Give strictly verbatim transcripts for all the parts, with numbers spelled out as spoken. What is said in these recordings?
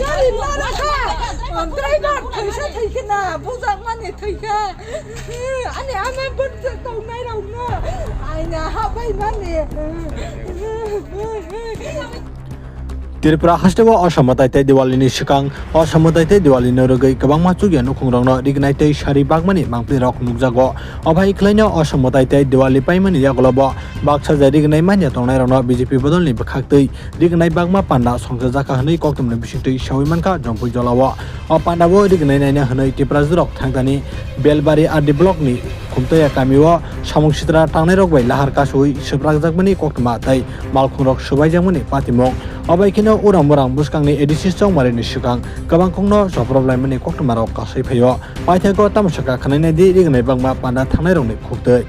Gari mara kha. Driver thaisa thaikhe na, bujak mani thaikha. Ani ama bwrcha tongnai rokno. Aina habai mani. Tripura hasteo Asamwtai tei Diwalini swkang Asamwtai tei Diwalino rwgwi kwbangma chukya nukhungrokno rignai tei sari bagmani mangpilirok nukjago. Obai khwlaino Asamwtai tei Diwali paimani yagulobo baksa je rignai manya tongnairokno B J P bodolni bwkhaktwi rignai bagma panda songchajakha hwnwi koktwmani bisingtwi sawi mankha Jompui Jolao. O pandao rignai naina hwnwi Tiprajwrok thangtani Belbari R D blockni Khumtoya kamio samung sitra tangnairok bai lahar kasui swprakjakmani koktwma tei malkhungrok swbaijakmani patimung. Obai kheno urang burang bwskangni A D C Chongmarini swkang kwbangkukno joproblaimani koktwmarok kasui phaio. Paithago tamo sakha khwnainai di rignai bagma panda thangnairokni khuktwi.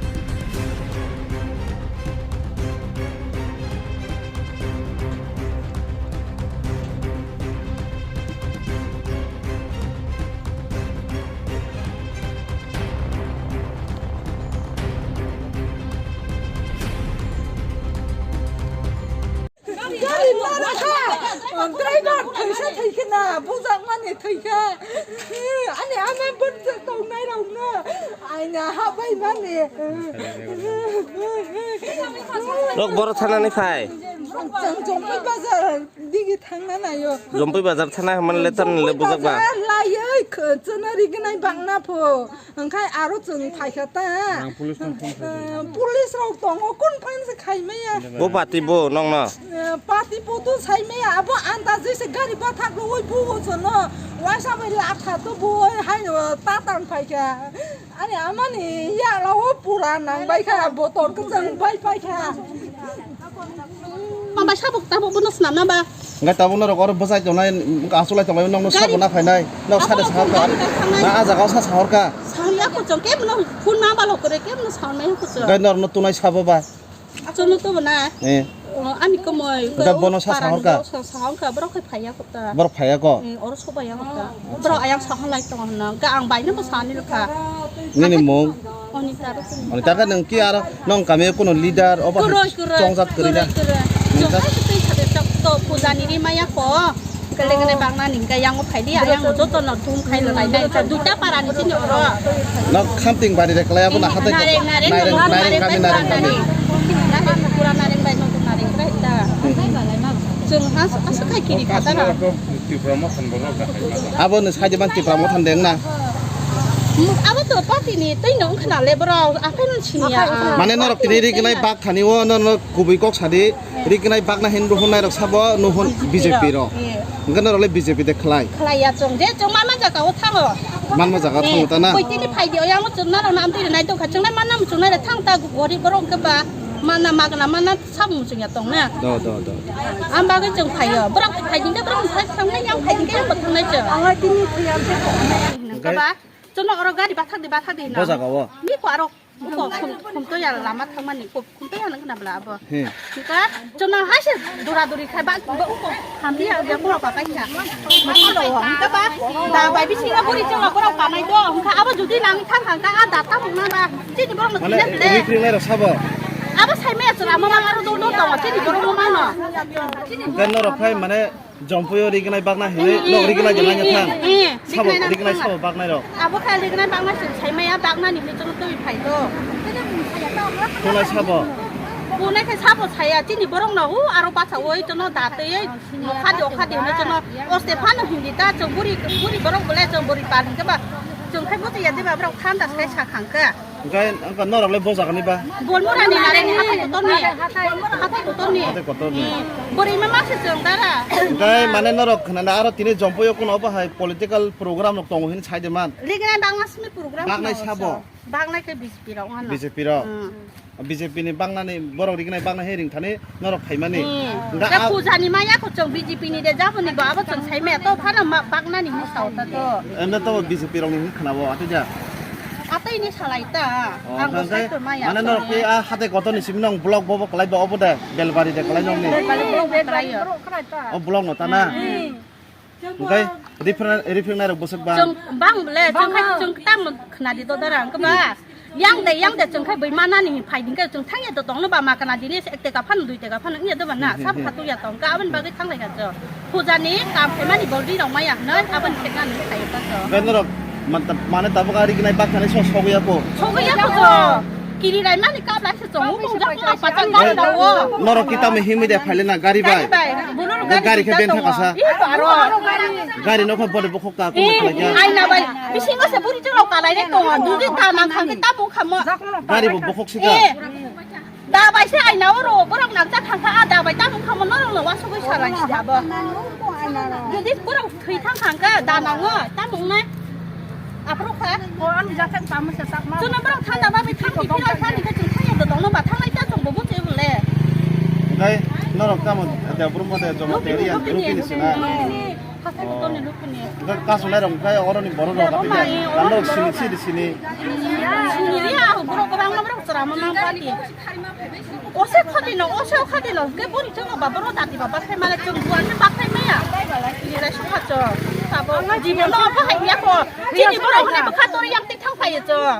Gari mara kha. Driver thaisa thaikhe na, bujak mani thaikha. Ani ama bwrcha tongnai rokno. Aina habai mani. Rok boro thanani phai. Chwng Jompui bazar digi thangna nayo. Jompui bazar thana hwnmani le tamni le bujak ba. Bazar layoi kh-, chwna rignai bangna pho. Hwnkhe aro chwng phaikha ta. Ang police no phone khaidi. Ah, police rok tongo, kun phan se khai maya. Bo party bo nongno? Eh, party bo to sai maya, abo andajwi se gari bathak rwui bo o chwngno. Waisa bai lakha to bo hai no ta tang phaikha. Ani amani ya lawo pura nang bai kha, botor kwchwng bai pai kha. Mama sabuk tabuk bono swnamna ba? Hwnkhe tabuk norok oro bwsai tongnai, achuk lai tonglaio, nokno sabo na phainai, nok sade sahorka. Na a jaga o sa sahorka. Sahorya kuchung, kebono phone ma balo kore, kebono sahormaya kuchung. Hwnkhe norokno tunai sabo ba? Achukno to bo na? Eh. O, ani komoi. Hwnkhe bono sa sahorka? Sahorka, borok khai phaiya kota. Borok phaiya ko? Eh, oro sobaiya kota. Borok ayang sahorlai tongo hwnna. Hwnkhe ang baino bo sani rwkha. Nini mung? Onita rw. Onita khe nwng ki aro nwng kami o kuno leader obo hai chongjak kwrwi na? Kwrwi, kwrwi. Chwng hai se twi sade chok to puja ni ri maya ko. Kele kele bangna ni hwnkhe yang o phai di, ayang o joto no thum khai lo lai nai. Duita para ni sini oro. Nok khamting bari re kwlai abo na hatai. Nareng, nareng, nareng, nareng kami, nareng kami. Nareng pura nareng bai nok nareng kwlai ta. Chwng has, as khai kiri kha ta na. Tipra Motha ni borok da hai masa. Abo ni side man Tipra Motha ni deng na. Abo to party ni twi no wngkha na le borok, aphai no sini ya. Mane norok tini ri gnai bak thani o, no, no kubui kok sadi, ri gnai bak na hin ruhun nai rok sabo, no hon B J P rok. Hwnkhe norok le B J P de khlai. Khlai ya chwng, je chwng ma ma jaga o thango. Man ma jaga o thango ta na? Koi tini phai di, o yang o chwng na rok na amtwi nai tong kha, chwng nai ma na chwng nai rok thang ta, gorib borok hwnkhe ba, ma na ma gana ma na. Samung chwng ya tong na. Do, do, do. Ang bagwi chwng phaio. Borok phai dingkhe borok phai thangnai, yang phai dingkhe yang bo thangnai chwng. Ang tini thwiya se. Hwnkhe ba, chwngno oro gari bathak di, bathak di na. Bo jaga o. Ni ko aro ko khum, khum to ya lama thangmani ko khum to ya nang na bla abo. He. Hwnkhe chwngno hai se dura duri khai ba, bo ko hamdi ya, ya borok ba kai kha. Hwnkhe ba, da bai bisingo buri chwngno borok kanai do. Hwnkhe abo jodi nang thang thang kha, a da ta mung na ba. Chini borok no. Mane, kina bele. Ri krinai rok sabo. Abo sai maya chwla mo ma aro do do tongo, chini borok mo ma no. Hwnkhe norok khai mane Jompuio ri gnai bakna hinwi, eh, nok ri gnai eh, gnai eh, thang. Eh, sabo ri gnai ri gnai thang. Sabo baknai rok. Abo khai ri gnai baknai se sai maya bakna ni hinwi chwng twi phai do. Khulai sabo. Khulai khai sabo saya chini borok no u aro bacha oi chwng no da twi. Nokha di okha di hwnwi chwngno o Stefano hindi ta chwng buri, buri borok bole chwng buri pal hinkhe ba chwng khai buji ya diba borok thanda sai sa khang khe. Hwnkhe, hwnkhe norok le bo jaga ni ba? Bolmura ni nareng ni hathai kotor ni. Hathai kotor ni. Hathai kotor ni. Buri ma ma se chwng dara. Hwnkhe mane norok khna aro tini Jompuio kuno obo hai political program rok tongo hin sai de man. Ri gnai bangma simi program. Baknai sabo. Baknai khe B J P rok ano. B J P rok. Hmm. B J P ni baknani borok ri gnai baknai he ring thani norok phaimani. Hmm. Hwnkhe da a- puja ni maya ko chwng B J P ni de jabo ni bo abo chwng sai maya to phano ma baknani hinwi sao ta to. Eno to B J P rok ni hinwi khna bo atwi da. Atwi ni salai ta. Oh, ang bo hwnkhe sai to maya mane to norok maya. Ke a hatai kotor ni simi nong block bo bo kwlai ba obo de Belbari de kwlai nong ni. Belbari block bo kwlai yo. O block no ta na. Hmm. Hwnkhe rifreng-, rifrengnai rok bwswk bang? Chwng bang bole, chwng khai, chwng tamo khna di to dara, hwnkhe ba? Yang de, yang de, chwng khai bui manani hin phai din khe chwng thangya do tongno ba ma kana dini se ek teka phano dui teka phano wngya do ba na, Hmm, hmm, sabo hmm. Kha tuya tong kha, aboni bagwi thanglai kha chwng. Puja ni kam khaimani bol ri rok maya hwnwi, aboni theknani khai kha chwng. Khe norok man-, mane tabuk ari gnai bak thani so sogwi ya ko? Sogwi ya ko chwng. Kiri rai mani kap lai se chwng, bung jak ko pachak gari rok o. Norok kita me himwi de phaile na gari bai? Gari bai. Bulu Bo gari khe ben thaka sa? Ih, aro. Gari no kha bode bokhok ka ko khlai kya? Aina bai, bisingo se buri chwng rok kalai re tongo, dugi ta nang khang khe tamo khamo. Gari bo bokhok sika. Eh, da bai se aina oro, borok nang cha khang kha, a da bai tamo khamo, norok no wasugwi salai si abo. Jodi borok thwi thang khang kha, da nango, tamo wngnai. Aphuru kha. O, ang jathak tamo se sakma. Chwngno borok thanda ba bai thang di phira thani khe chwng thang yando tongno ba thanglai ta chwng bo bwchwi bole. Ngai, norok tamo da brum mode jomo Lukini, teri ang lukini, lukini sina. Lukini. Hathai Oh. Butoni lukini. Ngai kasunai rok ngai oroni borok rok Borok apika. Mai, Ang norok oroni sini borok. Sini sini. Sini ri ah borok kwbangma borok chwrama mang pati. Ose khati no, ose khati no, ke bori chwng ba boro dati ba bakhai male chwng buan se bakhai maya. Ni lai sukha chwng. Sabo jibon no bahai ya ko. Chini borok hwnwi bwkha tori yang tik thang phai chwng.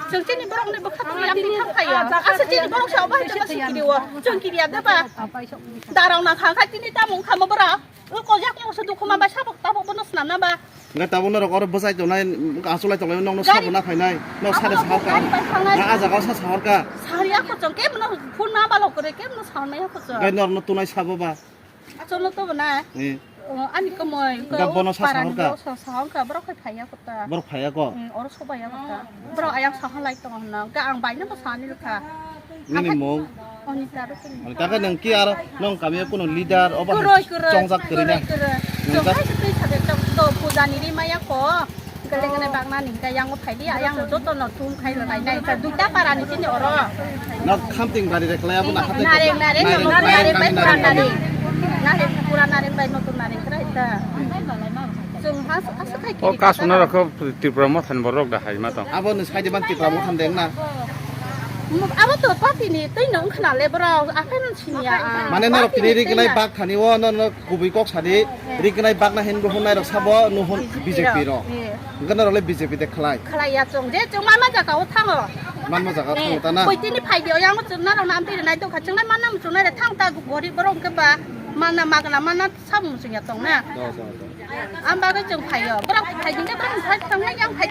Chwng chini borok hwnwi bwkha tori yang tik thang phai. Asa chini borok sa bahai chwng sikiri o. Chwng kiri ya ba. Darang na kha kha chini tamung khamo bora. O kojak mo se dukhu ma ba sabok tabok bono snam na ba. Ngai tabuk norok oro bwchai tongnai, achuk lai tongnai, nokno Gari sabo na phainai, nok sade Abo sahor ka. Gari bai thangnai. Na a jaga o sa sahor ka. Sari ako chong, kebo no phone ma balok kore, kebo no saon mai ako chong. Ngai norok no tunai sabo ba. Achol no to na. Eh. O, ani komoi, Ga ko bono sa parani sahor ka. Borok sa sahor ka, borok khai phai ako ta. Borok phai ako. Hmm, oro sobai ako ta. Borok ayang sahon lai tongo na, ga ang bai no sani kha. Nini mung? Onita Rukmini. Onita khe nwng ki aro nwng kami o kuno leader obo hai Kwrwi, kwrwi, chongjak kwrwi na? Kwrwi, kwrwi. Nwng Chwng jak- hai se twi sabe chwng to puja ni ri maya ko. Gale gale bagna ni hingka yang o phai di, ayang no joto no thum khai rw nai nai ka duita para ni chini oro. Nok khamting bari re klaya bo na hate. Nareng, nareng, nareng, nareng, nareng bai pura nareng. Nareng, pura nareng bai notun nareng kra ita. Chwng has-, aswk hai O kiri kasuna kata. Rok khe Tripura Motha ni borok da hai ma tong. Abo ni side ban Tripura Motha ni deng na. Abo to party ni twi no wngkhna le borok, aphai no sini ya, ah. Mane norok tini rignai bak thani o, no, no, kubui kok sadi, rignai bak na hin bo hwn nai rok sabo, no hwn B J P rok. Eh. Hwnkhe norok le B J P de khlai. Khlai ya chwng, je chwng ma ma jaga o thango. Man ma jaga o thango ta na? Koi tini phai di, o yang chwng na rok na amtwi nai tong kha, chwng nai ma na chwng nai re thang ta, gorib borok hwnkhe ba, ma na magna ma na samung chwng ya tong na. Do, do, do. Ang bagwi chwng phai o, borok phai di, borok phai thang nai yang phai.